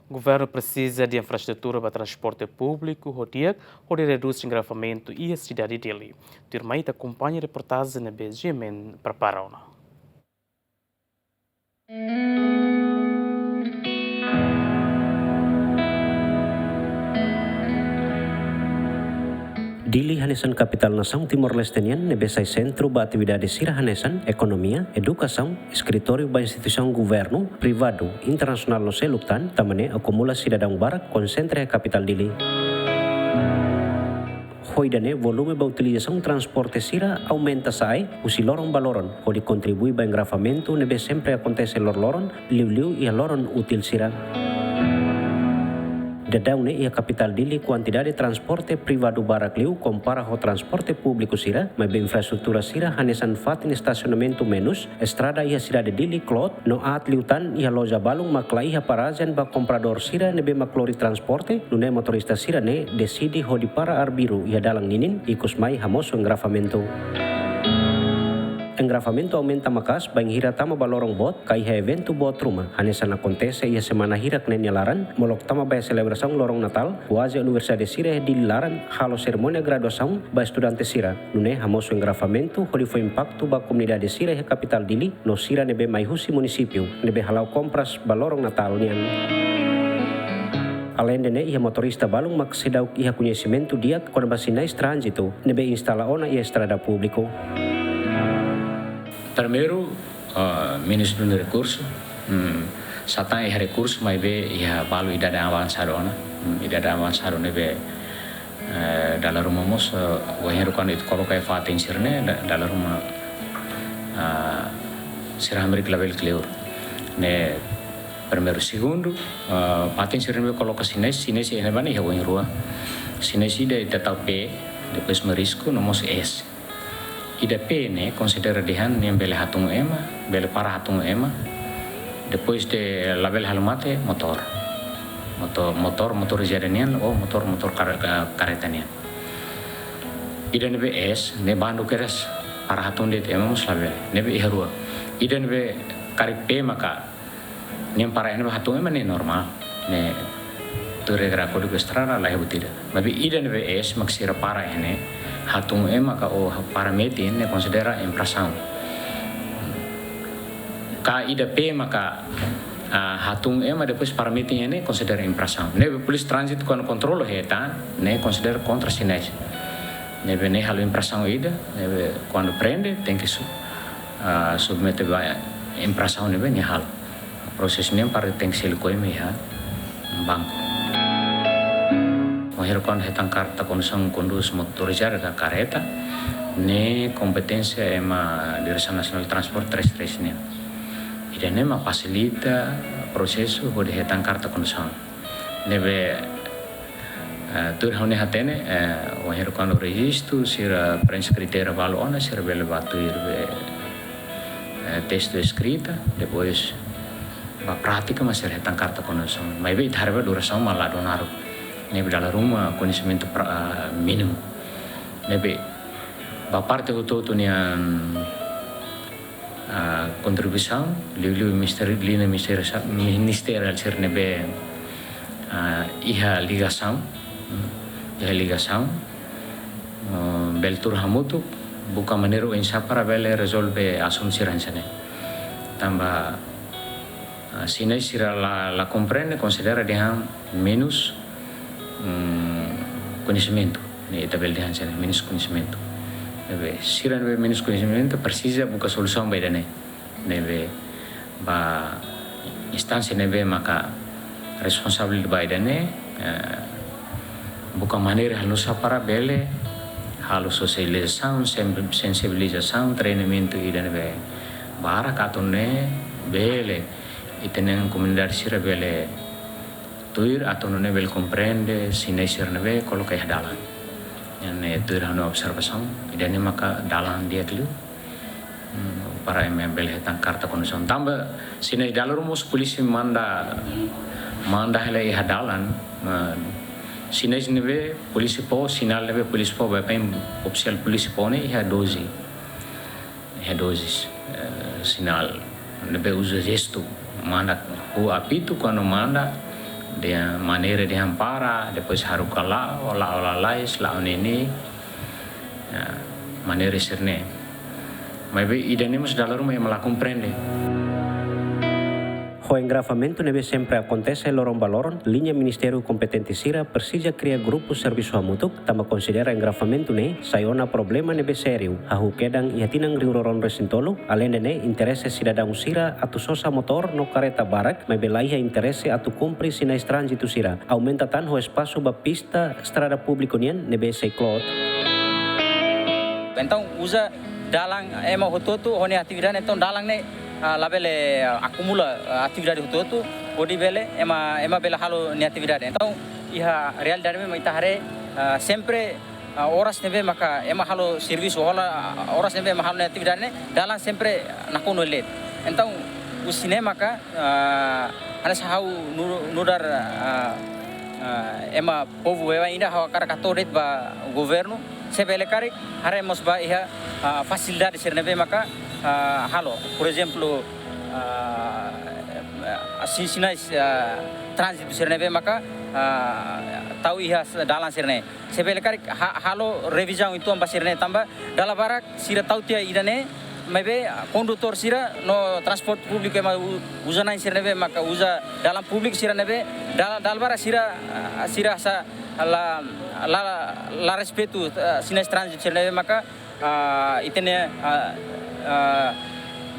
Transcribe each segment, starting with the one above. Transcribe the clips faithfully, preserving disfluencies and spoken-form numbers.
Governu presiza de infraestrutura ba transporte públiku ho di'ak, hodi redús engarrafamentu iha sidade Dili. Tuirmai ita akompaña reportajen ne'ebé GMN prepara ona. Dili hanesan kapitál nasaun Timor-Leste nian ne'ebé sai sentru ba atividade sira hanesan ekonomia, edukasaun, eskritóriu ba instituisaun governu, privadu, internasionál no seluk tan, tanba ne'e akumula sidadaun barak konsentra iha kapitál Dili. Ho ida-ne'e volume ba utilizasaun transporte sira aumenta sa'e husi loron ba loron, hodi kontribui ba engarrafamentu ne'ebé sempre akontese loroloron, liuliu iha loron útil sira. Daudaun ne'e iha kapitál Dili kuantidade transporte privadu barak liu kompara ho transporte públiku sira, maibé infraestrutura sira hanesan fatin estasionamentu menus, estrada iha sidade Dili kloot, no aat liután iha loja balun mak la iha parajen ba kompradór sira ne'ebé mak lori transporte, nune'e motorista sira-ne'e deside hodi para arbiru iha dalan ninin, ikusmai hamosu engarrafamentu. Engarrafamentu aumenta maka'as bainhira tama ba loron boot, ka iha eventu boot ruma, hanesan akontese iha semana hirak ne'e nia laran, molok tama ba iha selebrasaun loron Natál, kuaze universidade sira iha Dili laran halo serimónia graduasaun ba estudante sira, nune'e hamosu engarrafamentu hodi fó impaktu ba komunidade sira iha kapitál Dili, no sira ne'ebé mai husi munisípiu ne'ebé hala'o kompras ba loron Natál nian. Aleinde ne'e, iha motorista balun mak seidauk iha koñesimentu di'ak kona-ba sinais tránzitu ne'ebé instala ona iha estrada públiku. Primeiru, ah, menus duni rekursu, hmm, sá tan iha rekursu, maibé iha balu idade avansadu ona, hmm, idade avansadu ne'ebé, eh, dala ruma mós, eh, wainhira kuandu ita koloka iha fatin sira-ne'e, da-, dala ruma, ah, sira hamriik labele kleur. Ne'e primeiru. Segundu, ah, fatin sira ne'ebé koloka sinais, sinais iha ne'ebá ne'e iha oin rua. Sinais ida ita tau P, depois marisku, no mós S. Ida P ne'e konsidera dehan nia bele hatún ema, bele para hatún ema. Depois de labele halo mate, motór. Motór, motór, motorizada nian, ou motór, motór kar-, ka-, kareta nian. Ida ne'ebé S, ne'e bandu kedas para hatún de'it ema mós labele. Ne'ebé iha rua. Ida ne'ebé karik P maka nia para iha ne'ebá hatún ema ne'e normál. Ne'e tuir regra Kódigu Estrada laiha buat ida. Maibé ida ne'ebé S mak sira para iha ne'e, hatún ema ka ou para metin ne'e konsidera infrasaun. Ka ida P maka, ah, hatún ema depois para metin iha ne'e konsidera infrasaun. Ne'ebé polísia tránzitu kuandu kontrola hetan, ne'e konsidera kontra sinais. Ne'ebé ne'e halo infrasaun ida, ne'ebé kuandu prende tenke su-, ah, submete ba infrasaun ne'ebé nia halo. Prosesu ne'e para tenke selu ko'alia iha banku. Wainhira kuandu hetan karta kondusaun kondús motorizada ka kareta, ne'e kompeténsia ema Diresaun Nasionál Transporte tres tres nian. Ida-ne'e mak fasilita prosesu hodi hetan karta kondusaun. Ne'ebé, eh, tuir ha'u-nia hatene, eh, wainhira kuandu rejistu, sira preenxe kritéria balu ona, sira bele bá tuir be, eh, testu eskrita, depois ba prátika mak sira hetan karta kondusaun. Maibé ita haree ba durasaun mak ladún naruk. Ne'ebé dala ruma koñesimentu pra-, ah, mínimu. Ne'ebé ba parte hotu-hotu nian, ah, kontribuisaun, liuliu ministériu, liña ministériu sa-, ministeriál sira ne'ebé, ah, iha ligasaun, hmm, iha ligasaun, hmm, bele tuur hamutuk, buka maneira oinsá para bele rezolve asuntu sira hanesan ne'e. Tanba, ah, sinais sira la, la komprende, konsidera dehan menus, hmm, koñesimentu. Ne'e ita bele dehan hanesan ne'e, menus koñesimentu. Ne'ebé sira ne'ebé menus koñesimentu presiza buka solusaun ba ida-ne'e. Ne'ebé ba instánsia ne'ebé maka responsavel ba ida-ne'e, eh, buka maneira halo nusá para bele halo sosializasaun, sen-, sensibilizasaun, treinamentu ida ne'ebé barak atu nune'e bele ita-nia komunidade sira bele tuir atu nune'e bele komprende sinais sira ne'ebé koloka iha dalan. Ne'e tuir ha'u-nia observasaun, ida-ne'e maka dalan di'ak liu, hmm, para ema bele hetan karta kondusaun. Tanba sinais dala ruma mós polísia manda, manda hela iha dalan, ma-, sinais ne'ebé polísia fó, sinál ne'ebé polísia fó, baibain ofisiál polísia fó ne'e iha doze. Iha doze, eh, sinál ne'ebé uza jestu, manda ho apitu, kuandu manda, Dehan maneira dehan para, depois haruka la'o, la'o lalais, la'o ne'e ne'e, ah, maneira sira-ne'e. Maibé ida-ne'e mós dala ruma ema la komprende. Ho engarrafamentu ne'ebé sempre akontese loron ba loron, liña ministériu kompetente sira presiza kria grupu servisu hamutuk, tanba konsidera engarrafamentu ne'e sai ona problema ne'ebé sériu, hahú kedan iha tinan rihun rua ruanulu resin tolu. Aleinde ne'e, interese sidadaun sira atu sosa motór no karreta barak, maibé laiha interese atu kumpre sinais tránzitu sira. Aumenta tan ho espasu ba pista estrada públiku nian ne'ebé sei kloot. Entaun, uza dalan ema hotu-hotu ho nia atividade, entaun dalan ne'e, ah, labele, ah, akumula, ah, atividade hotu-hotu, hodi bele ema, ema bele halo nia atividade. Entaun, iha realidade ne'ebé mak ita haree, ah, sempre, ah, oras ne'ebé maka ema halo servisu, hola, ah, oras ne'ebé ema halo nia atividade ne'e, dalan sempre nakonu leet. Entaun, husi ne'e maka, ah, hanesan ha'u nu-, nu'udar, ah, ah, ema povu baibain ida, ha'u hakarak hato'o de'it ba governu, se bele karik haree mós ba iha, ah, fasilidade sira ne'ebé maka, ah, halo. Porezemplu, ah, si-, sinais, ah, tránzitu sira ne'ebé maka, ah, tau iha s-, dalan sira-ne'e. Se bele karik ha-, halo revizaun uitoan ba sira-ne'e tanba dala barak sira tau tiha ida-ne'e, maibé, ah, kondutór sira no transporte públiku ema u-, uza-na'in sira ne'ebé maka uza dalan públiku sira ne'ebé, dala, dala barak sira, ah, sira sa la, la, la respeitu, ah, sinais tránzitu sira ne'ebé maka, ah, ita-nia, ah, ah,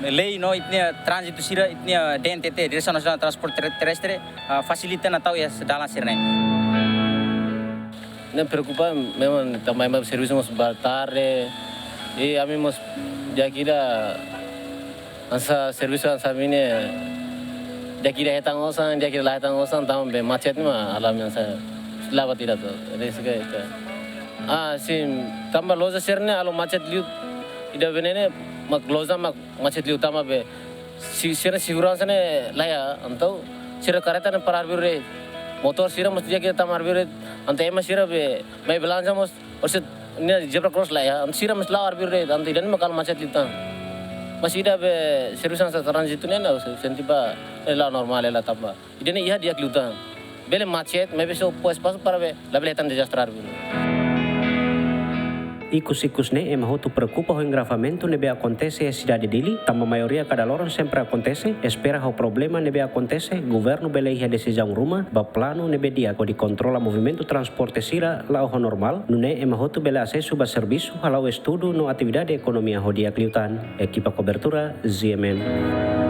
lei no ita-nia tránzitu sira, ita-nia D N T T, Diresaun Nasionál Transporte Ter-, Terrestre, ah, fasilita ona tau iha dalan sira-ne'e. Ne'e preokupa memang tanba ema servisu mós ba tarde. I ami mós di'ak ida hanesan servisu hanesan ami ne'e di'ak ida hetan osan, di'ak ida la hetan osan, tanba be macet ne'e mak halo ami hanesan la'o ba tiha to. Risiko ita. Ah, sin, tanba loja sira-ne'e halo macet liu. Ida-ne'ebé ne'e mak loja mak macet liu tanba be si-, sira seguransa ne'e laiha, entaun sira karreta ne'e para arbiru de'it. Motór sira mós di'ak ida tama arbiru de'it. Entaun ema sira be mai belanja mós, orsida ne'e zebra cross laiha, entaun sira mós la'o arbiru de'it, entaun ida-ne'e mak halo macet liután. Mas ida be servisu hanesan tránzitu ne'e, ne'e sente ba, ne'e la'o normál hela tanba ida-ne'e iha di'ak liután. Bele macet, maibé só fó espasu para be labele hetan dezastre arbiru. Ikus-ikus ne'e ema hotu preokupa ho engarrafamentu ne'ebé akontese iha sidade Dili, tanba maioria kada loron sempre akontese, espera ho problema ne'ebé akontese, governu bele iha desizaun ruma ba planu ne'ebé di'ak hodi kontrola movimentu transporte sira la'o ho normál, nune'e ema hotu bele asesu ba servisu, hala'o estudu no atividade ekonomia ho di'ak liután. Ekipa kobertura, Z M N.